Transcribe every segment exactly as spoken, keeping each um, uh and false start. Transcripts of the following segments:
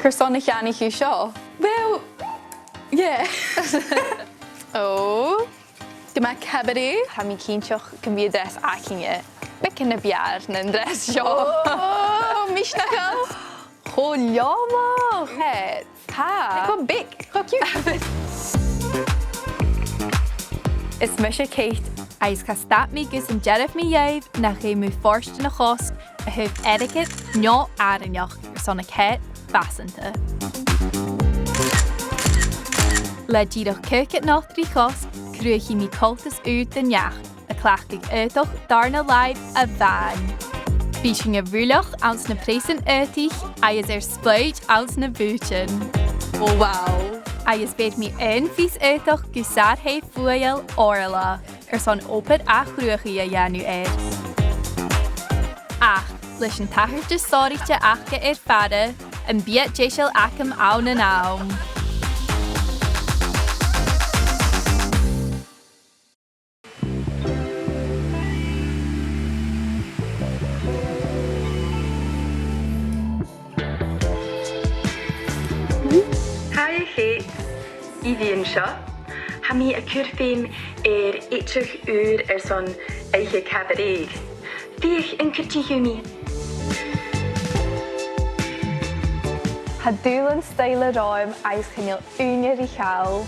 Carson a cheannaich thu seo? Well, yeah. Oh. Gu math cabaret. Tha mi cinnteach gum bi an dreas againne beagan nas fheàrr na an dreas seo. Oh, misneachail. Cho leòmach. Hey, tha. Cho beag. Cho cute. Is mise Kate. Agus cha stad mi gus an dearbh mi dhuibh nach fheum thu fortan a chosg a thaobh airgead no àrainneachd airson a' cheap fasanta. Le dìreach còigead not ri chosg, cruthaichidh mi coltas ùr don neach, a' cleachdadh aodach dàrna làimh a-mhàin. Bidh sinn a' ruileach anns na preasan aodaich agus air spleadhraich anns na bùithtean. Oh, wow. Agus bheir mi aon phìos aodach gu sàr-thè fuaigheil Orla airson obair ath-chruthachaidh a dhèanamh air. Ach, leis an tachartas sònraichte aca air fàire, am biadh deiseil agam ann an àm. Hi, a Kate. Evie an seo. Tha mi a' cur feum air èideadh ùr airson oidhche cabaret. Feuch an cuidich thu mi. Tha dùbhlan stoidhle romham agus chan eil ùine ri chall.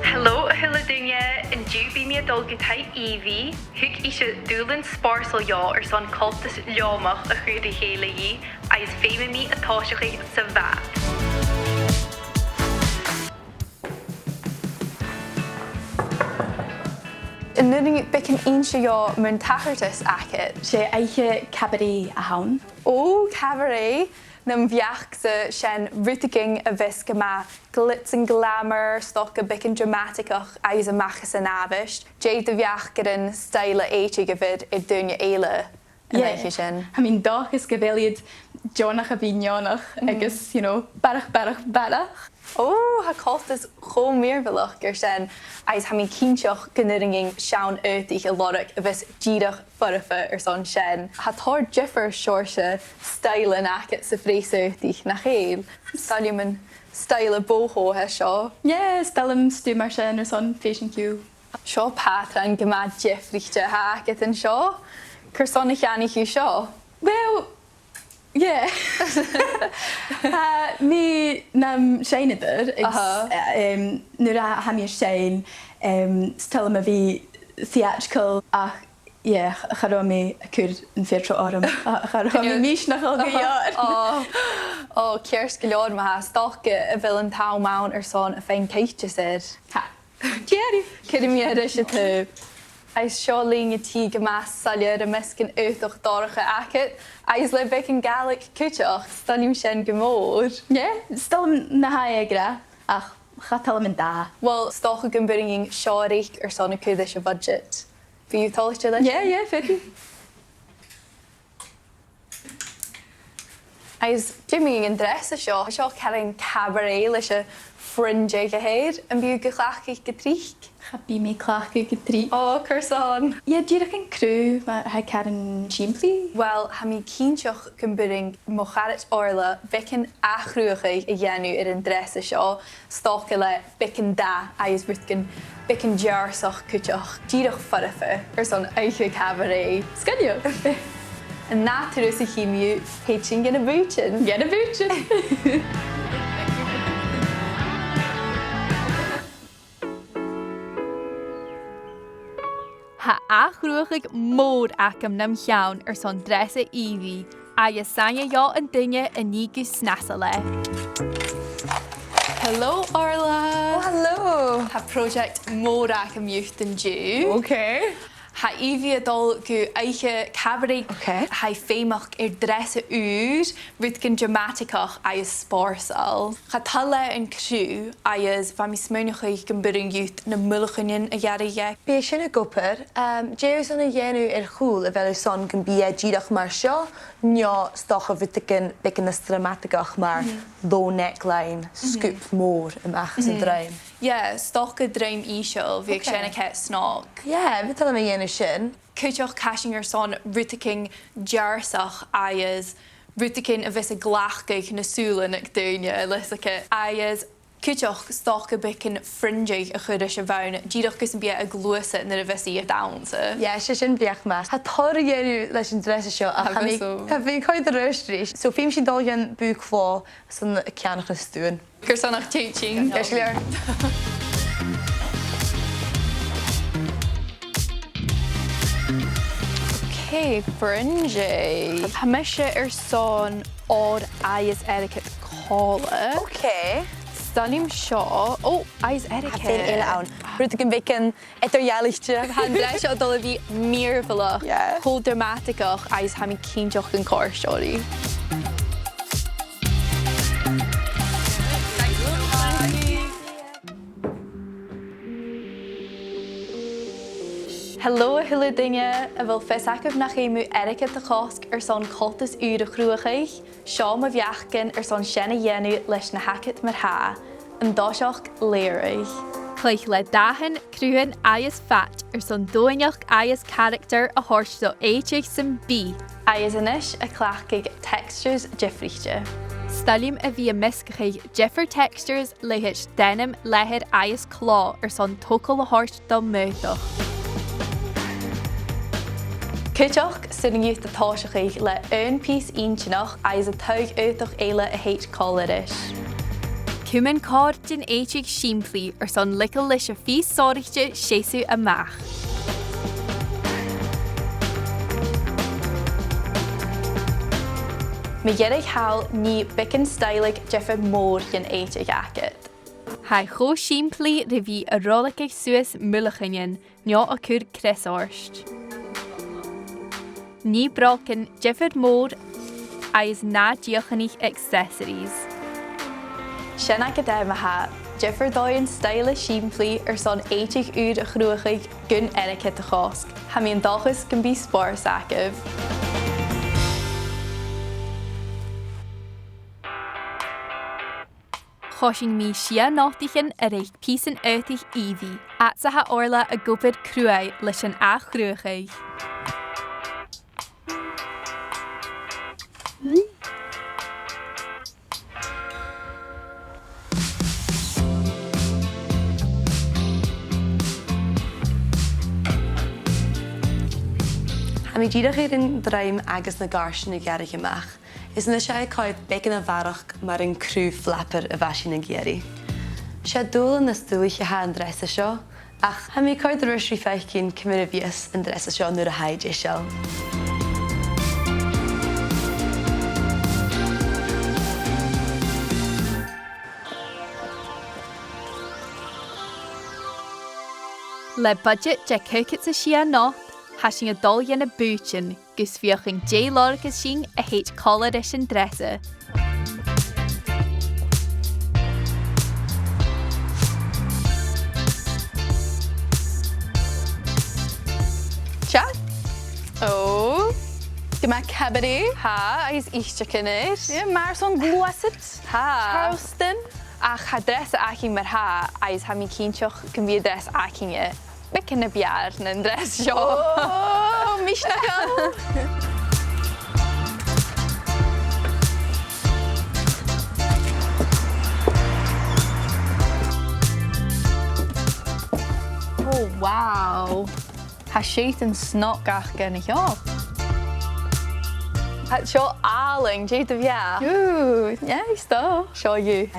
Hello, a h-uile duine. An-diugh bidh mi a' dol gu taigh Evie. Thug ise dùbhlan spòrsail dhomh airson coltas leòmach a chur ri chèile dhi, agus feumaidh mi a tòiseachadh sa bhad. An urrainn dhut beagan innse dhomh mun tachartas agad? 'S e oidhche cabaret a th' ann. Ò, cabaret! Nam bheachd-sa, 's e sin rudeigin a bhios gu math glitz and glamour, 's dòcha beagan dramataigeach agus a-mach às an àbhaist. Dè do bheachd air an stoidhle èideadh a bh' air daoine eile an oidhche sin? Yeah. I mean, dòchas gu bheil iad deònach a bhith neònach agus, you know, barrachd, barrachd, barrachd. Ò, tha coltas cho mìorbhaileach air sin, agus tha mi cinnteach gun urrainn dhuinn seann aodaich a lorg a bhios dìreach foirfe airson sin. Tha tòrr diofar seòrsa stoidhlean agad sa phreas-aodaich, nach eil? 'S toil leam an stoidhle boho a tha seo. Yeah, 's toil leam stuth mar sin airson fashion cue. Seo pàtran gu math diofraichte a th' agad an seo. Carson a cheannaich thu seo? Well, yeah. Tha mi nam seinneadair, agus, eh, em, nuair a tha mi a' seinn, em, 's toil leam a bhith theatrical, ach, yeah, ch-, cha robh mi a' cur am fear seo orm. Cha, cha robh mi misneachail gu leòr. Ò, ò, ceart gu leòr, ma-thà. 'S dòcha a bheil an t-àm ann airson a' faighinn cuidhteas air. Tha. Cheerio. Cuiridh mi air ais an taobh. Agus seo lèine-t gu math soilleir am measg an aodach dorcha agad, agus le beagan Gàidhlig cuideachd, 's toil leam sin gu mòr. Yeah, 's toil leam na tha e ag ràdh, ach cha toil leam an dath. Well, 's dòcha gum b' urrainn dhuinn seo a reic airson a' cur ris a' bhudget. Bidh thu toilichte leis? Yeah, yeah, fair dues. Agus dè mu dheidhinn an dreasa seo? Seo caran cabaret leis a' fringe aig a thèid. Am bi thu ga chleachdadh gu tric? Cha bhi mi a' cleachdadh gu tric. Ò, carson? Yeah, dìreach an cruth, ma tha e caran sìmplidh. Well, tha mi cinnteach gum b' urrainn mo charaid Orla beagan ath-chruthachadh a dhèanamh air an dreasa seo. 'S dòcha le beagan dath agus rudeigin beagan deàrrsach cuideachd, dìreach foirfe airson oidhche cabaret. 'S toil leam. An ath thuras a chì mi thu, thèid sinn gu na bùithtean. Gu na bùithtean. Tha ath-chruthachadh mòr agam nam cheann airson dreasa Evie, agus 's aithne dhomh an duine a nì gu snasail e. Hello, Orla. Oh, hello. Tha pròiseact mòr agam dhut an-diugh. Okay. Tha Evie a' dol gu oidhche cabaret. Ok. Tha i feumach air dreasa ùr, rudeigin dramatic agus spòrsail. Cha toil leatha an cruth agus bha mi a' smaoineachadh gum b' urrainn dhut na mullachainnean a ghearradh dheth. Bidh sin ag obair. Em, dè tha thu airson a dhèanamh air chùl, a bheil thu airson gum bi e dìreach mar seo, no 's dòcha rudeigin beagan nas dramataigeach mar low neckline, scoop mòr a-mach às an druim? Yeah, stoca druim ìosal, bhiodh sin a' coimhead snog. Yeah, bha toil leam a dhèanamh sin. Cuideachd, tha sinn airson rudeigin deàrrsach agus rudeigin a bhios a' glacadh na sùilean aig daoine, leis a' cheist. Agus cuideachd stoca beagan fringe a chur ris a' bhonn, dìreach gus am bi e a' gluasad nuair a bhios i a' dannsa. Yeah, 's e sin beachd math. Tha tòrr ri dhèanamh leis an dreasa seo, ach tha mi, tha mi a' coimhead air adhart ris. So, feumaidh sinn dol dhan bhùth clò 's an ceannach na stuthan. Carson nach tèid sinn? Ceart gu leòr. Ok, fringe. Tha mise airson òr agus airgead còmhla. Ok. 'S toil leam seo. Ò, agus airgead. Tha fear eile ann. Rudeigin beagan eadar-dhealaichte. Tha an dreasa seo a' dol a bhith mìorbhaileach, yeah, cho dramatigeach agus tha mi cinnteach gun còrd seo ribh. Hello, a h-uile duine. A bheil fios agaibh nach fheum thu airgead a chosg airson coltas ùr a chruthachadh? Seo mo bheachdan airson sin a dhèanamh leis na th' agad mar-thà, an toiseach leabhraichean. Cluich le dathan, cruthan agus fat airson domhainneachd agus caractar a thoirt do èideadh sam bith. Agus a-nis a' cleachdadh textures diofraichte. 'S toil leam a bhith a' measgachadh diofar textures leithid denim, leathair agus clò airson togail a thoirt do m' aodach. Cuideachd, 's urrainn dhut a thòiseachadh le aon phìos inntinneach agus a' taghadh aodach eile a thèid còmhla ris. Cumainn còir dhen èideadh sìmplidh airson leigeil leis a' phìos sònraichte seasamh a-mach. Mu dheireadh thall, nì beagan stoidhle diofar mòr dhen èideadh agad. Tha e cho sìmplidh ri bhith a' roiligeadh suas mullachainnean no a' cur crios ort. Nì brògan diofar mòr agus na dìochuimhnich accessories. Sin agad e ma-thà, diofar dhòighean stoidhle sìmplidh airson èideadh ùr a chruthachadh gun airgead a chosg. Tha mi an dòchas gum bi spòrs agaibh. Choisinn mi sia notaichean a reic pìosan aodaich Evie, fhad 's a tha Orla ag obair cruaidh leis an ath-chruthachadh. Tha mi dìreach air an druim agus na gàirdeanan a ghearradh a-mach. Is a-nis tha e a' coimhead beagan a bharrachd mar an cruth flapper a bha sinn ag iarraidh. 'S e dùbhlan nas dualchaiche a tha an dreasa seo, ach tha mi a' coimhead air ais ri faicinn ciamar a bhios an dreasa seo nuair a tha e deiseil. Le budget de caogad 's a sia not, tha sinn a' dol dha na bùithtean, gus feuchainn dè lorgas sinn a thèid còmhla ris an dreasa. Seadh? Ò, gu math cabaret. Tha, agus iteachan air. Yeah, mar sin gluasad. Tha. Charleston. Ach tha dreasa againn mar-thà, agus tha mi cinnteach gum bi an dreas againne beagan nas fheàrr na an dreas seo. Ò, misneachail. Ò, wow. Tha seòrsa snog agad an seo. Tha seo àlainn, dè do bheachd? Ooh, nice, though. Seo dhut.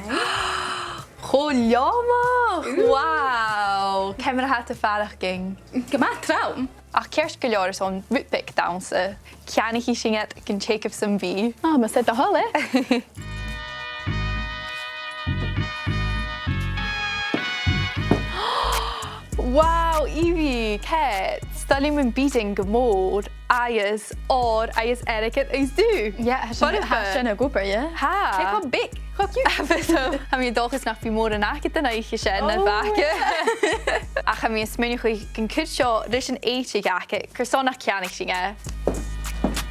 Cho leòmach! Ooh. Wow! Ciamar a tha iad a' faireachdainn? Gu math trom. Ach ceart gu leòr airson rud beag dannsa. Ceannaichidh sinn iad gun teagamh sam bith. Ah, mas e do thoil e. Wow, Evie, Kate, Tha mi a' dol a bhith a' dèanamh gu mòr, agus òr, agus airgead is dubh. Yeah, tha sin, tha sin ag obair, yeah. Tha. Tha e cho beag, cho cute. So, tha mi an dòchas nach bi mòran agad an oidhche sin, a Bhaca. Ach tha mi a' smaoineachadh gun cuir seo ris an èideadh agad, carson nach ceannaich sinn e.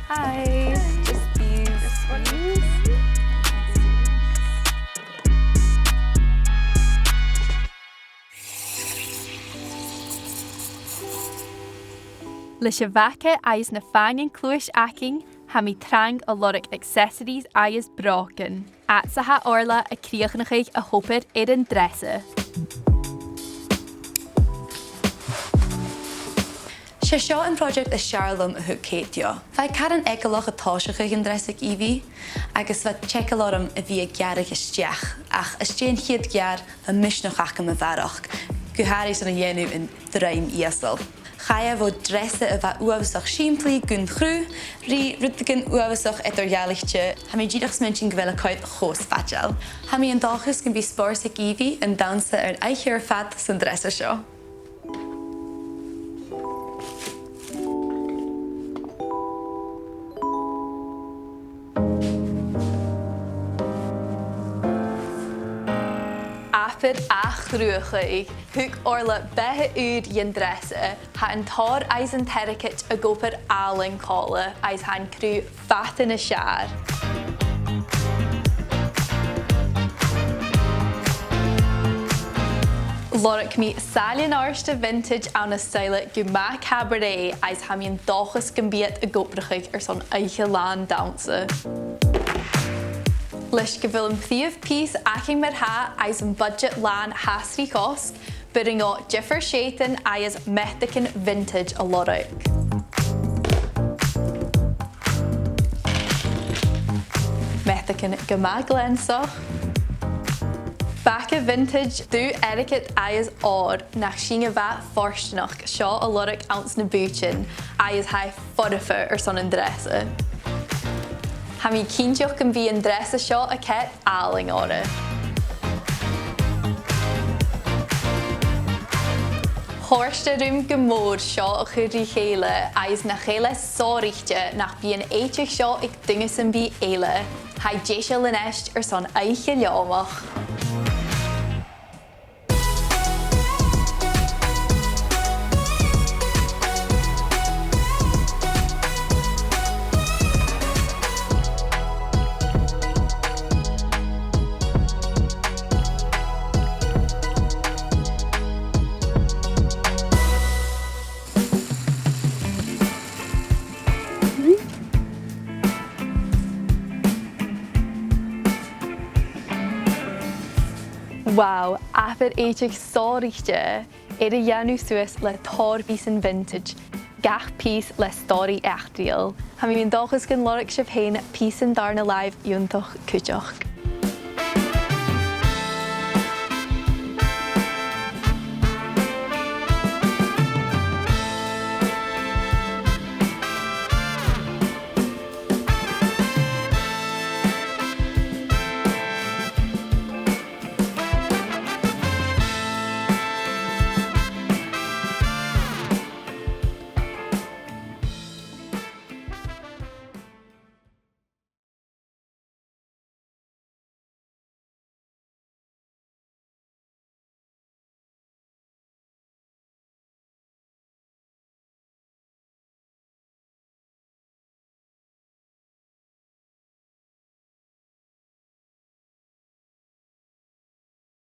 Hi. Just these. Leis a' Bhaca agus na fàinnean cluais againn, tha mi trang a lorg accessories agus brògan. Fhad 's a tha Orla a' crìochnachadh a h-obair air an dreasa. 'S e seo am project as fheàrr leam a thug Kate dhomh. Bha i caran eagalach a' tòiseachadh an dreasa aig Evie, agus bha teagamh orm a bhith a' gearradh a-steach, ach às dèidh a' chiad gheàrr, bha misneachd agam a bharrachd, gu h-àraidh airson a dhèanamh an druim ìosal. Chaidh e bho dreasa a bha uabhasach sìmplidh gun chruaidh, ri rudeigin uabhasach eadar-dhealaichte. Tha mi dìreach a' smaointinn gu bheil e a' coimhead cho spaideil. Tha mi an dòchas gum bi spòrs aig Evie an dannsa air oidhche air fad san dreasa seo. Abair ath-chruthachadh. Thug Orla beatha ùr dhan dreasa. Tha an t-òr agus an t-airgead ag obair àlainn còmhla, agus tha an cruth fada nas fheàrr. Lorg mi sailean àrda vintage ann an stoidhle gu math cabaret, agus tha mi an dòchas gum bi iad ag obrachadh airson oidhche làn dannsa. Leis gu bheil am prìomh phìos againn mar-thà agus am budget làn fhathast ri chosg, b' urrainn dhomh diofar shedan agus meataichean vintage a lorg. Meataichean gu math gleansach. Baga vintage, dubh, airgead agus òr, nach sinn a bha fortanach seo a lorg anns na bùithtean, agus tha e foirfe airson an dreasa. Tha mi cinnteach gum bi an dreasa seo a' coimhead àlainn oirre. Chòrd e rium gu mòr seo a chur ri chèile, agus nach eil e sònraichte nach bi an èideadh seo aig duine sam bith eile. Tha e deiseil a-nis airson oidhche leòmach. Wow, abair èideadh sònraichte air a dhèanamh suas le tòrr phìosan vintage, gach pìos le stòiridh eachdraidheil. Tha mi an dòchas gun lorg sibh fhèin pìosan dàrna làimh iongantach cuideachd.